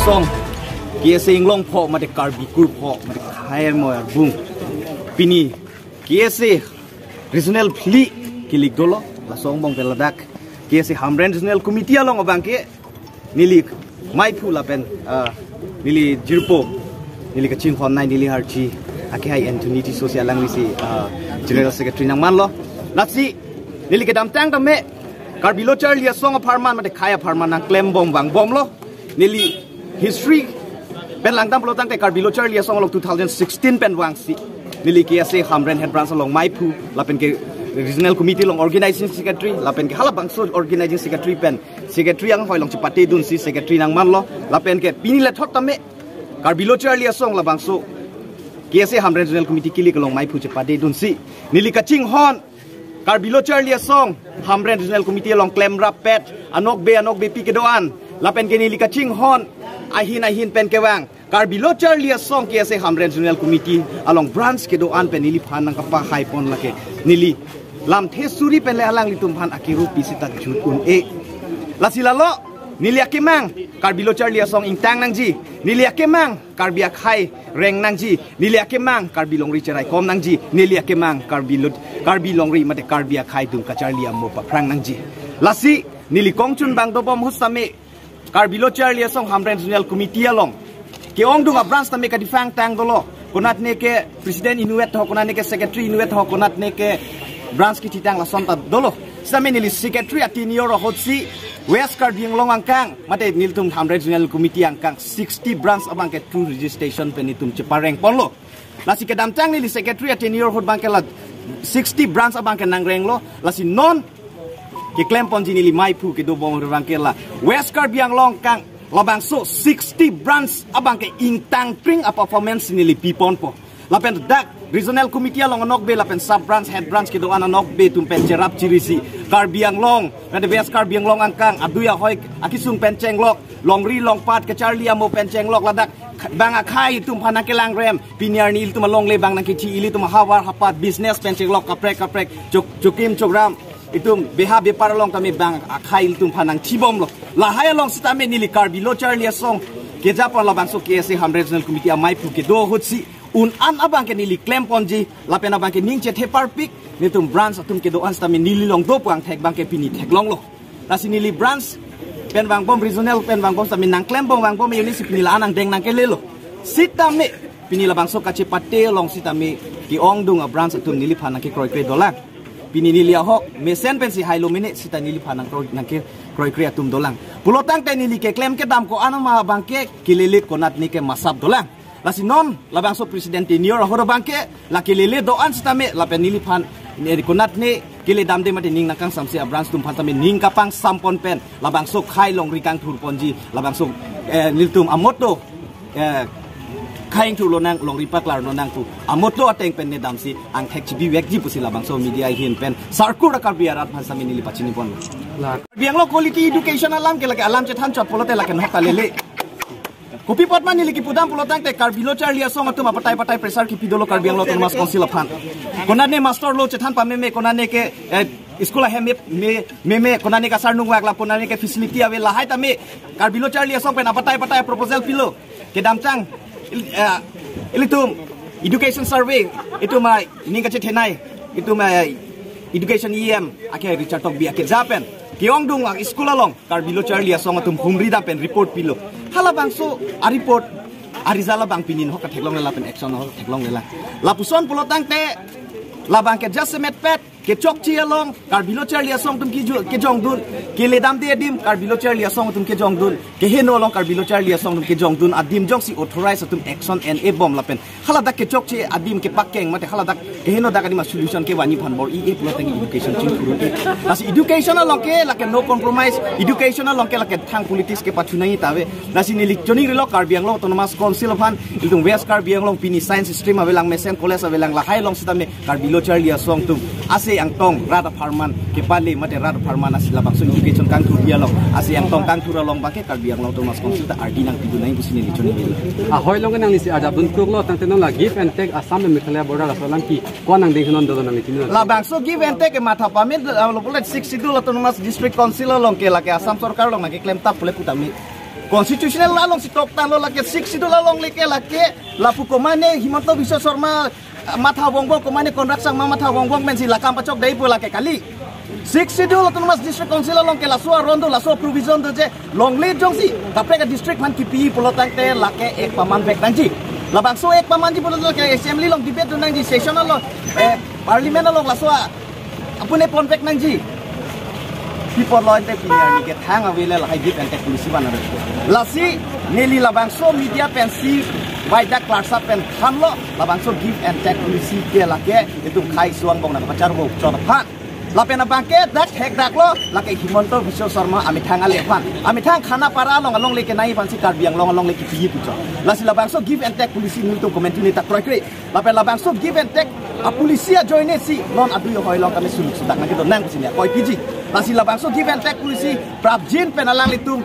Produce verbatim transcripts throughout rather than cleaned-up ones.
Kong, K S A inglong pho mate Karbi kur pho mate khei mo arbung. Pini K S A regional phli kilik dolo, laso angbong pen ladak K S A Hamren Regional Committee along abangke neli maiphu lapen, ah, neli jirpo, neli kachinghon nai neli archi akehai Anthony Tisso si alanglisi, ah, General Secretary nangmanlo. Lasi neli kedamtang tame Karbi Lo Charli Asong apharman mate khei apharman nangklembom vangbomlo. Neli history pen langdam pulotangte Karbi Lo Charli Asong along two thousand sixteen pen vangsi neli K S A Hamren Head Branch along maiphu lapen ke Regional Committee along Organizing Secretary lapen ke halabangso Organizing Secretary pen Secretary anghoi along chepatedunsi Secretary nangmanlo lapen ke pini lethot tame Karbi Lo Charli Asong labangso K S A Hamren Regional Committee kilik along maiphu chepatedunsi neli kachinghon Karbi Lo Charli Asong Hamren Regional Committee along klemrappet anokbe anokbepi kedo-an lapen ke neli kachinghon ahin ahin pen kevang Karbi Lo Charli Asong K S A Hamren Regional Committee along branch kedo-an pen neliphan nangkapahai pon lake neli lamthe suri pen le alanglitum aphan akiru pisi ta jut un-e. Lasi lalo neli akemang Karbi Lo Charli Asong ingtang nangji, neli akemang Karbi akhei reng nangji, neli akemang Karbi longri cheraikom nangji, neli akemang Karbi Lo, Karbi longri mate Karbi akhei adung kacharli amo paphrang nangji. Lasi neli kongchun bang dobom ahut tame Karbi Lo Charli Asong Hamren Regional Committee along ke-ongdung abranch tame kadifang tang dolo. Konatne ke president inutvet ho, konatne ke secretary inutvet ho, konatne ke branch kithitang lason ta dolo. Sitame neli secretary a-tenure ahutsi West Karbi Anglong angkang mate nelitum Hamren Regional Committee angkang sixty branch abangke through registration pen nelitum chepareng ponlo. Lasi kedamtang neli secretary a-tenure ahut abangke la sixty branch abangke nangrenglo. Lasi non keklem ponji neli maiphu kedobom abangke la West Karbi Anglong angkang labangso sixty branch abangke ingtangpring a-performance neli piponpo. Lapen dak regional committee along anokbe lapen sub branch head branch kedo-an anokbe atum pen cherap chirisi Karbi Anglong, lapen West Karbi Anglong angkang adui ahoi akisung pen chenglok, longri longpat kacharli amo pen chenglok, ladak bang akhei atum aphan nangkelangrem, pini arni ilitum alongle bang nangkethi, ilitum havar hapat business pen chenglok kaprek kaprek, chok, chokim chokram, itum beha bepar along tame bang akhei ilitum aphan nangthibomlo. Lahai along sitame neli Karbi Lo Charli Asong keja pon labangso K S A Hamren Regional Committee amaiphu kedo ahutsi un-an abangke neli klem ponji lapen abangke ning chethe parpik, nelitum branch atum kedo-an sitame neli along do pu angthek abangke pini theklonglo. Lasi neli branch pen vangbom, regional pen vangbom sitame nangklembom vangbom unit si pini la-an angdeng nangkelelo. Sitame pini labangso kachepate along sitame ke-ongdung abranch atum neliphan nangkekroikre dolang. Pini neli ahok mesen pensi hailo mene sita neliphan nangkroi, nangkekroikre atum dolang. Pulotangte neli keklem kedam ko-an ama abangke kelele konatne ke masap dolang. Lasi non labangso president tenure ahut abangke la kelele do-an sitame lapen neliphan ne konatne keledamde mate ning nangkangsamse abranch atum aphan tame ning kapangsam pon pen labangso khei longri kangthur ponji, labangso, eh, nelitum amotto, eh, khei ingthur lonang, longri paklar lonang pu amotto ateng pen nedamsi angthek chibivekji pusi labangso media ahin pen sarkura Karbi arat aphan sitame neli pachini ponlo. La Karbi Anglong quality education alam ke lake alam chethan chot pulote lake nokta lele. Kopi apotma neli kipudam pulotangte Karbi Lo Charli Asong atum abatai batai pressure kipi dolo Karbi Anglong Autonomous Council aphan. Konatne master lo chethan pameme, konatne ke, eh, school ahem me, me, meme, konatne ke asarnung vak lam, konatne ke facility ave, lahai tame Karbi Lo Charli Asong pen abatai batai proposal pilo. Kedamtang il-, eh, ilitum education survey, itum, ah, ning kachethenei, itum, ah, education E M ake Richard Tokbi ake japen ke-ongdung a-school along Karbi Lo Charli Asong atum humri dam pen report pilo. Halabangso a-report a-result abang pini nokta theklongle lapen action nokta theklongle. Lapuson pulotangte labang ke jasemet pet kechokche along Karbi Lo Charli Asong atum kiju-, kejongdun, keledamde adim Karbi Lo Charli Asong atum kejongdun, keheno along Karbi Lo Charli Asong atum kejongdun adim jongsi authorize atum action en-e bom lapen haladak kechokche adim kepakeng mate haladak keheno dak adim a-solution kevanji aphan bor-i-e pulotangte education chingthur un-e. Lasi education along ke lake no compromise, education along ke lake thang politics kepachunai ta ave. Lasi neli choningrilo Karbi Anglong Autonomous Council aphan, ilitum West Karbi Anglong pini science stream avelang, mesen college avelang, lahai along sitame Karbi Lo Charli Asong atum ase angtong rat apharman kepale mate rat apharman asi labangso education kangthurji along, ase angtong kangthur along abangke Karbi Anglong Autonomous Council ta ardi nangpidun nangji pusi neli choningrilo. Ahoi along ke nanglisi ajabdun kruklo, tangte non la give and take Assam and Meghalaya border laso alam ke ko-an angdeng non dolo nangli chini. Labangso give and take ke matha pame, ah, lo pule Sixth Schedule Autonomous District Council along ke lake Assam sorkar along nangkeklem tap pule putame. Constitutional law alongsi toktanglo lake, Sixth Schedule along lake lake lapu komane Himanta Biswa Sarma, ah, matha vongvong, komane Conrad Sangma matha vongvong pensi lakam pachokdai pu lake kali. Sixth Schedule Autonomous District Council along ke laso aron do, laso provision do je longle jongsi kaprek a-district aphan kipi pulo tangte lake act pamanvek nangji. Labangso act pamanji pulo lake assembly along debate do nangji, session along, eh, parliament along laso a apune ponvek nangji. Pi apotlo ante pini arni ke thang ave le lahai give and take policy banare. Lasi neli labangso media pensi baida klarsa pen thanlo, labangso give and take policy ke lake itum khei suang bong nang pachar bo chot aphan. Lapen abangke dak thek daklo, lake Himanta Biswa Sarma amethang ale aphan. Amethang Khanapara along along lake nai aphansi Karbi Anglong along lake kipi puchot. Lasi labangso give and take policy nelitum komentu ni ta kroikre. Lapen labangso give and take a-policy ajoine si non adui ahoi along kami suluk sudak nangkedo nang sini akoi piji. Lasi labangso give and take policy prapjin pen alanglitum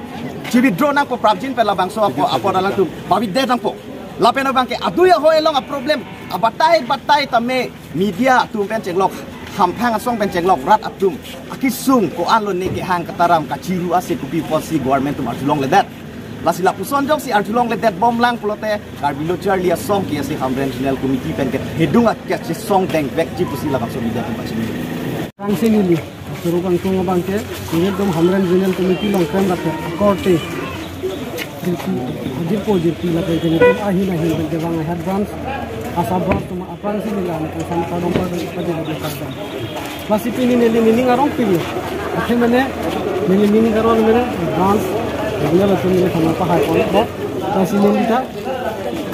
chi-withdraw nangpo, prapjin pen labangso apo, apot alangtum pavidet nangpo. Lapen abangke adui ahoi along a-problem abatai batai tame media atum pen chenglok, hamphang asong pen chenglok rat atum akesung ko-an lone kehang kataram kachiru ase kopi pusi government atum arjulongledet. Lasi lapuson jongsi arjulongledet bomlang pulote Karbi Lo Charli Asong K S A Hamren Regional Committee pen ke hedung akesong dengvekji pusi labangso media atum pachini. Kangsi neli, suruh kangtung abangke, nelitum Hamren Regional Committee along klemrap ke, korte, jirpi, jirpo jirpi lapen ke nelitum ahin ahin pen ke bang head branch, asa branch atum aphrangsi neli an, kan sama kadong kadong, kadong kadong kadong. Lasi pini neli meaning arong pini. Akhir mene, neli meaning arong mene, branch, neli latum neli sama pahai pon, bo. Lasi neli ta,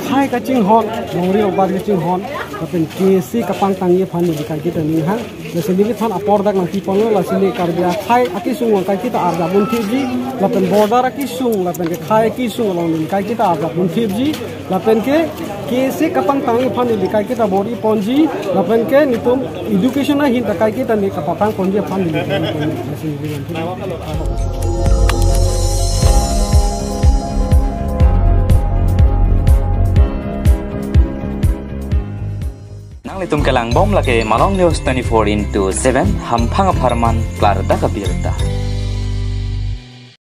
khei kachinghon, longri obar kachinghon, lapen K S A kapangtangji aphan neli kaiketa ninghang. Lasi neliphan apor dak nangpiponlo, lasi neli Karbi akhei akesung along kaiketa arjap unthipji, lapen border akesung, lapen ke khei akesung along neli kaiketa arjap unthipji, lapen ke K S A kapangtangji aphan neli kaiketa bor-iponji, lapen ke nelitum education ahin ta kaiketa neli kapatangponji aphan neli kaiketa neli. Nanglitum kelangbom lake Malong News twenty-four into seven, hamphang apharman klardak abirta.